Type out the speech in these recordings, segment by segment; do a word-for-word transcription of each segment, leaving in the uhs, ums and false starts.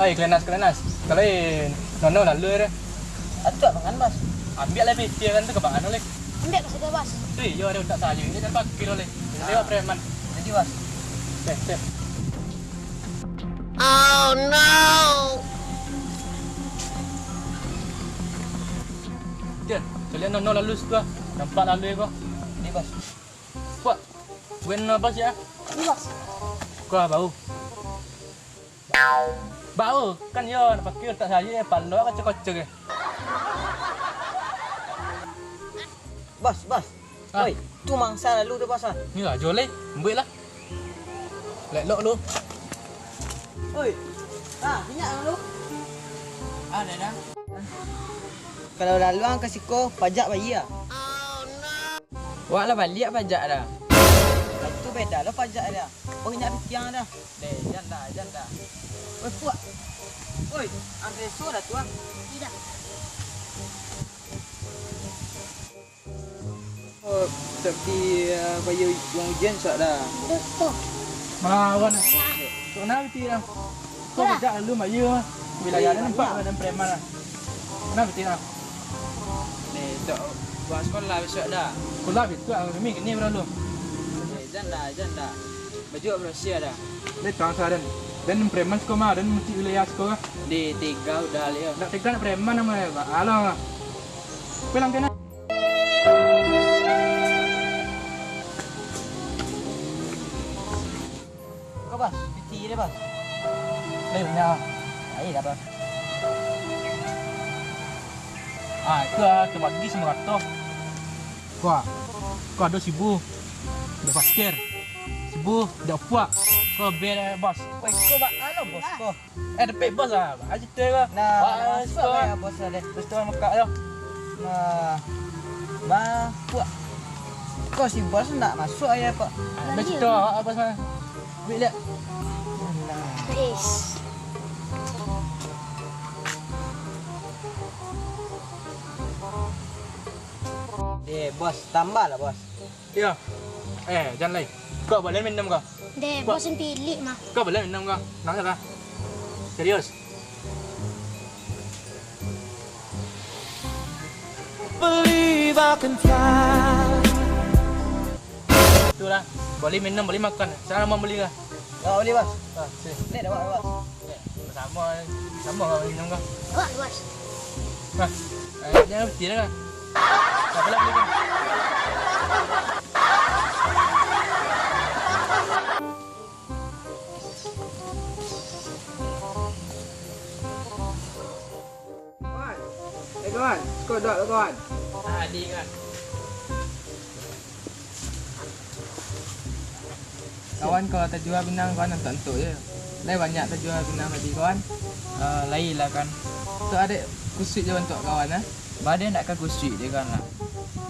Oi, Klenas, Klenas. Kalau, eh, nono lalu, eh. Atuak mangan, Bos. Ambiak lah pitih kan tu, ka baa no, leh. Ambiak ka situ, Bos. Tu iyo, ado untuak sayu. Ini kan pakir, leh. Lewat preman. Jadi, Bos. Eh, sip. Oh, no! Jan, caliak nono lalu situ, ah. Nampak lalu ko. Ini, Bos. Puak, buek no, Bos, ya. Ini, Bos. Kau bau. Bau, kan yo, nak pakai untuak sayu, eh, palo kocok-kocok, eh. Bos, Bos. Ah. Oi, tu mangsa lalu tu, Bos, ah. Ni lah, jual, eh. Buek lah. Lek lok lu. Oi. Ah, minyak lu. Ah, dah, dah. Kalau lalu ang ka siko, pajak bayia. Wak lah baliak pajak dah. Itu beda lo pajak dah. Oh, indak pitiang dah. Deh, jan dah, jan dah. Weh, puak. Oi, Andreso dah tu, ah. Tidak. Oh, tapi, ah, bayar uang ujian sak dah. Dosa. Malawan. Tok nah piti dah. Kau Dah. Bajak lalu, Mak Yu. Wilayah Dah, dah nampak Dah. Badan preman lah. Nah, piti dah. Ni, tok buat sekolah besok dah. Sekolah besok, ah, kami kini baru lu. Eh, jan dah, jan dah. Baju bersiah dah. Dia tang sa dan. Dan preman siko mah, dan mutik wilayah siko kah? Di tiga udah lihat. Nak tiga nak preman nama ya, Pak? Alah. Pulang kena. Kau, Bos, piti dia, Bos. Lain punya. Lain dah, Bos. Ah, itu ah, terbagi sama rata. Kau, kau ada sibu. Ada pasir. Sibu, ada puak. Kau ber, Bos. Oi, kau bak alo, Bos, kau? Eh, dapek bos lah. Baa cerita ko? Nah, Bos masuk ko. Lah ya, Bos lah deh. Bos tu mekak tu. Nah, bah, puak. Kau si Bos ndak masuk aja, Pak. Ah, bos cerita awak, Bos mah. Ambil lihat. Nah. Peace. Eh, Bos, tambah lah, Bos. Iyo. Eh, jan lai. Kau boleh minum kau? Deh, Bos. Bos yang pilih mah. Kau boleh minum kau? Nang salah. Serius. Believe I can fly. Itulah. Boleh minum, boleh makan. Saya mau beli lah. Kau beli, Bos? Ah, sini. Ni dapat, Bos. Sama, sama kau minum kau. Wah, luas. Nah, eh, jangan berhenti dah. Tak apalah, boleh kan? Kawan. Eh, kawan. Siko dok, kawan. Ah, di, kawan. Kawan, kalau tajua pinang, kawan, antuk-antuk je. Lai banyak tajua pinang tadi, kawan. Ah, lai lah, kan. Tu adek kusuik je bantuak kawan, ah. Badan ndak ka kusuik je, kawan, lah.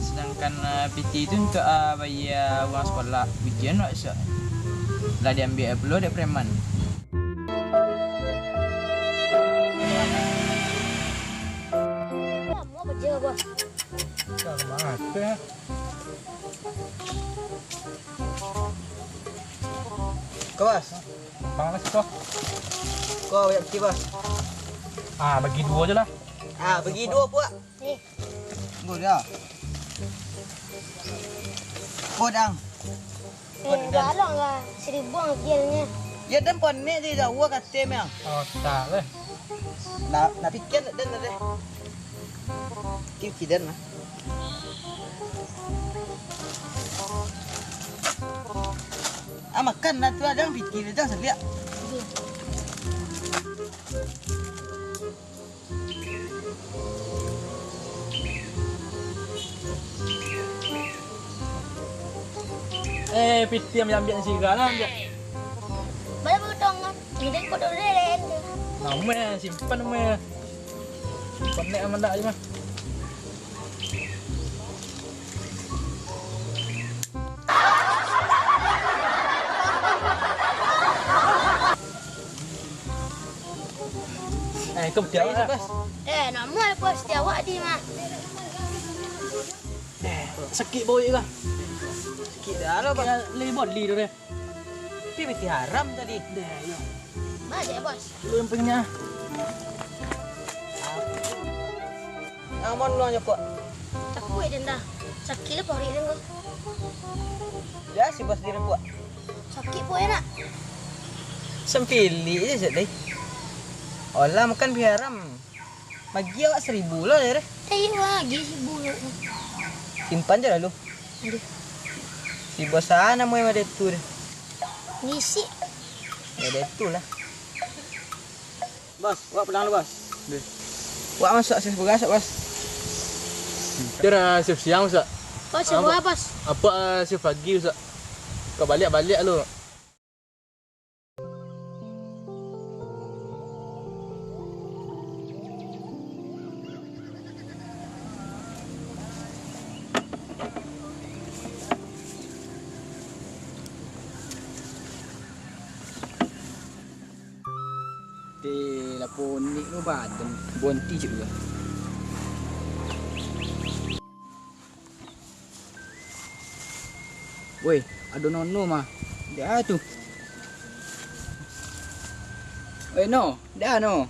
Sedangkan, ah, piti tu untuk, ah, bayar uang sekolah ujian wak esok. Lah diambiak pulo dek preman. Lamo baja, Bos. Dah mati, ah. Ko, Bos. Bang, let's go. Ko, banyak piti, Bos. Ah, bagi duo je lah. Ah, bagi duo puak. Eh. Tunggu dah. Ko, Dang. Ko, Eh, Dang. Balok lah. Seribu ang kiannya. Ya, dan panek je jauah kate, Mel. Oh, tak lah. Nak, nak pikir tak, Dan, deh. Kiu kidan lah. Ah, makan lah tu, jangan pikir, jangan seliak. Eh, piti yang ambil sirah lah, ambil. Banyak potong kan? Ini kok dulu deh, Len. Nama ya, simpan nama ya. Konek sama ndak aja mah. Eh, itu piti awak, Bos. Eh, nama Bos piti awak di mah? Eh, sakik boy kah? Sakik dah lo, Bos. Kayak lagi boli tu deh. Tapi piti haram tadi. Deh, yo. Baliak, Bos. Lu yang punya. Aman lu aja, Pak. Cakuik den dah. Sakik lah paruik den ko. Ya, si Bos diri, Pak. Sakik, Pak, enak. Sampilik je, Zat, deh. Olah makan biaram. Bagi awak saribu lah, deh. Eh, iyo, bagi saribu lo. Simpan je lah lu. Aduh. Si Bos sana mau yang ada tu, deh. Ngisik. Ya, ada tu lah. Bos, wak pulang lu, Bos. Deh. Wak masak siap beras, Bos. Kira siap siang, Sak. Oh, siap Apa, beras, Bos. Apa, eh, siap pagi, Sak. Kau baliak-baliak lu. Teh, lapo onek ko badan. Bonti cik dulu. Woi, ado Nono mah. Dek a tu? Woi, No, dek a, No?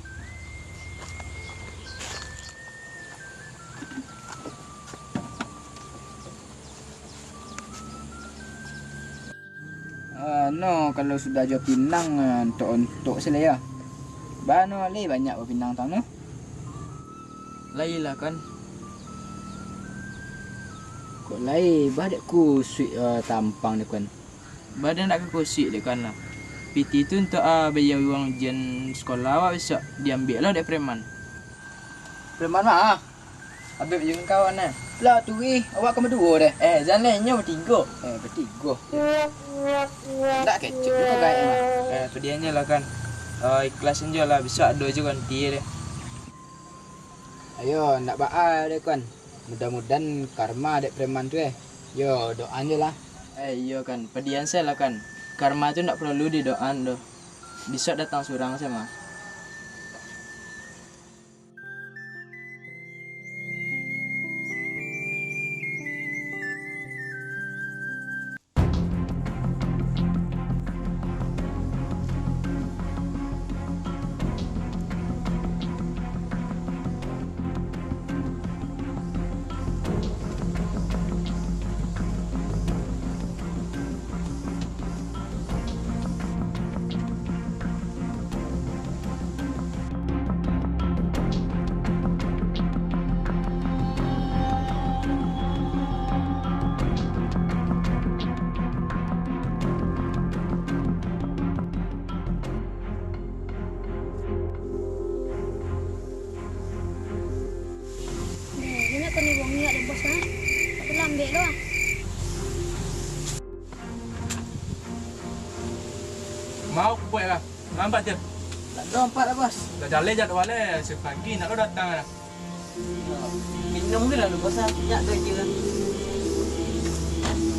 Ah, no, kalau sudah jo pinang, ah, ontok-ontok se lai, ah. Baa no lai banyak bapinang tang no? Lai lah, kan. Kok lai, bah dek kusuik, ah, tampang dek kan. Bah dek nak ka kusuik dek kan lah. Piti tu untuak, ah, bayia uang ujian sekolah awak bisuak, diambiak lo dek preman. Preman mah, ah. Abib jo kawan, eh. Lah, tu ih, awak kan baduo deh. Eh, jan leh, inyo batigo. Eh, batigo. Ndak kecek juo gaek mah. Eh, padiahnyo lah kan. Eh, ikhlas jo lah, bisuak ado jo ganti deh. Ayo, ndak baa deh, kan. Mudah-mudahan karma dek preman tu, eh. Yo, doaan jo lah. Eh, iyo kan, padiahan se lah kan. Karma tu ndak paralu didoaan doh. Bisuak datang surang se mah. Banyak kan ni wong ni, ada bos, ah. Tapi lambek lo, ah. Mau kubuat lah. Lambat je. Tak ada empat lah, bos. Dah jaleh jadwal eh. Sepagi nak lo datang lah. Minum dulu lah, bos, ah. Minyak tu je lah.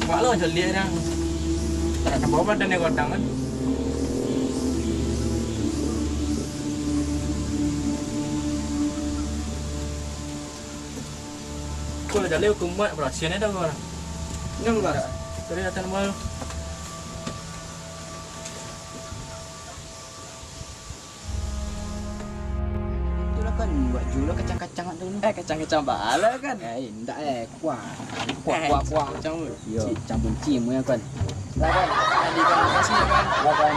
Mak lo jeliak dah. Tak nak bawa badan dia godang kan. Kau lah jaleh kumat, berasihan dah kau lah. Minum, bos. Tadi datang baru. Itulah kan, buat julo kacang-kacang tu. Eh, kacang-kacang bala kan? Eh, indak eh, kuah. Kuah, eh, kuah, kuah. Kacang tu. Yo. Cik, campur cik mu ya kan. Lah kan. Tadi kan kasih ya kan. Lah kan.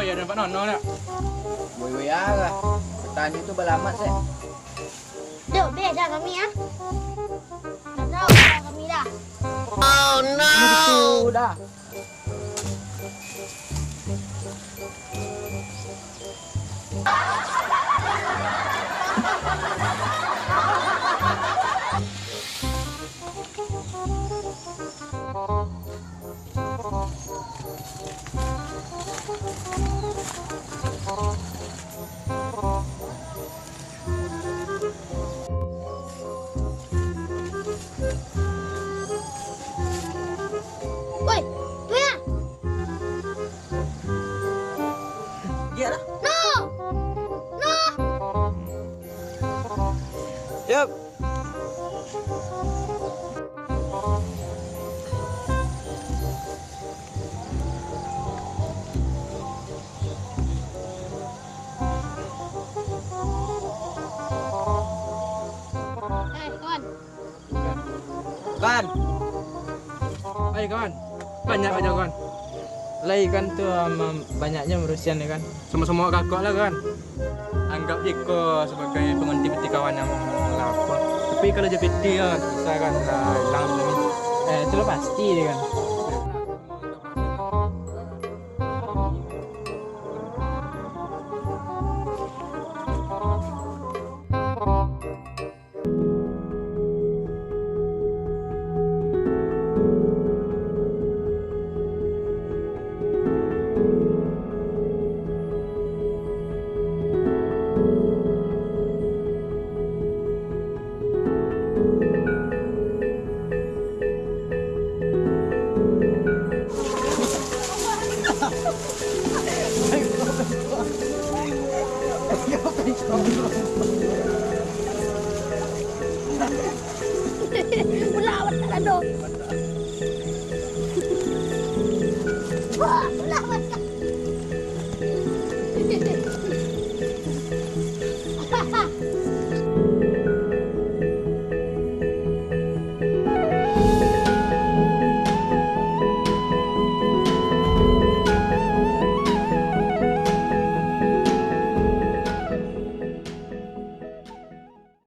Woi, ada nampak Nono tak? Woi, woi, ah lah. Petani tu balamat, sek. Duh, beh dah kami, ah. Dah tahu dah kami dah. Oh, no! Ini betul dah. Yap. Eh, kawan. Kawan. Hai, kawan. Banyak aja, kawan. Lai kan tu, um, banyaknyo marusian, kan. Samo-samo kakak lah, kan. Anggap iko sabagai pangganti piti kawan yang lapor. Tapi kalau jo piti, kan, susah, kan, lah ilang ni. Eh, itu lah pasti, kan.